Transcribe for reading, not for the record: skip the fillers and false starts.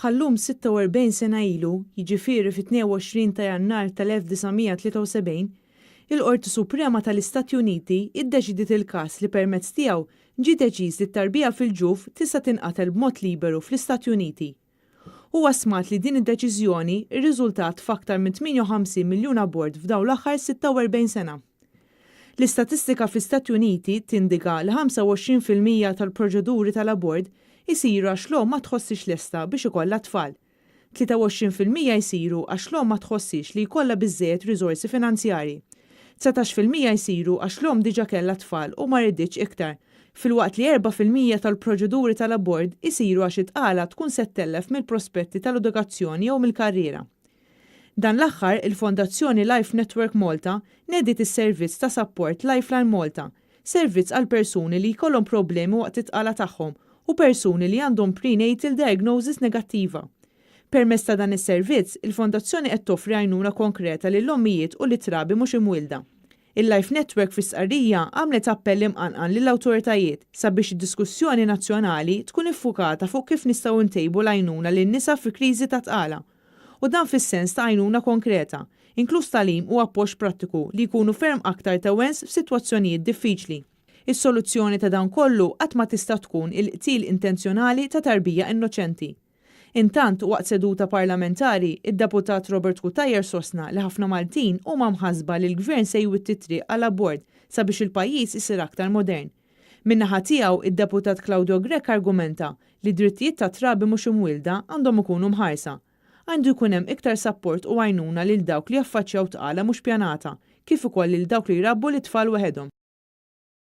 Bħal-lum 46 sena ilu, jiġifieri fit-22 ta' Jannar tal-1973, il-Qorti Suprema tal-Istati Uniti iddeċidiet il-każ li permezz tiegħu ġie deċiż li t-tarbija fil-ġuf tista' tinqatel b'mod liberu fl-Istati Uniti. Huwa stmat li din id-deċiżjoni rriżultat f'aktar minn 58 miljun abort f'dawn l-aħħar 46 sena. L-istatistika fl-Istati Uniti tindika li 25% tal-proċeduri tal-abort isiru għax l-omm ma tħossix lesta biex ikollha tfal. 23% jsiru għax l-omm ma tħossix li jkollha biżżejjed riżorsi finanzjarji. 19% jsiru għax l-omm diġà kellha tfal u ma riditx iktar, filwaqt li 4% tal-proċeduri tal-abort isiru għax it-tqala tkun se ttellef mill-prospetti tal-edukazzjoni jew mill-karriera. Dan l-aħħar, il-Fondazzjoni Life Network Malta nediet is-servizz ta' sapport Lifeline Malta, servizz għal persuni li jkollhom problemi waqt it-tqala tagħhom u persuni li għandhom prenatal diagnosis negattiva. Permezz ta' dan is-servizz, il-Fondazzjoni qed toffri għajnuna konkreta lill-ommijiet u lit-trabi mhux imwielda. Il-Life Network fi stqarrija għamlet appell imqanqal lill-awtoritajiet sabiex id-diskussjoni nazzjonali tkun iffukata fuq kif nistgħu ntejbu l-għajnuna lin-nisa fi kriżi ta' tqala u dan fis-sens ta' għajnuna konkreta, inkluż tagħlim u appoġġ prattiku li jkunu ferm aktar ta' wens f'sitwazzjonijiet diffiċli. Is-soluzzjoni ta' dan kollu qatt ma tista' tkun il-qtil intenzjonali ta' tarbija innoċenti. Intant, waqt seduta parlamentari, id-Deputat Robert Cutajar sostna li ħafna Maltin huma mħassba li l-Gvern se jwitti t-triq għal abort sabiex il-pajjiż isir aktar modern. Min-naħa tiegħu, id-Deputat Claudio Grech argumenta li d-drittijiet tat-trabi mhux imwielda għandhom ikunu mħarsa. Għandu jkun hemm iktar sapport u għajnuna lil dawk li jaffaċċjaw tqala mhux pjanata, kif ukoll lil dawk li jrabbu lit-tfal waħedhom.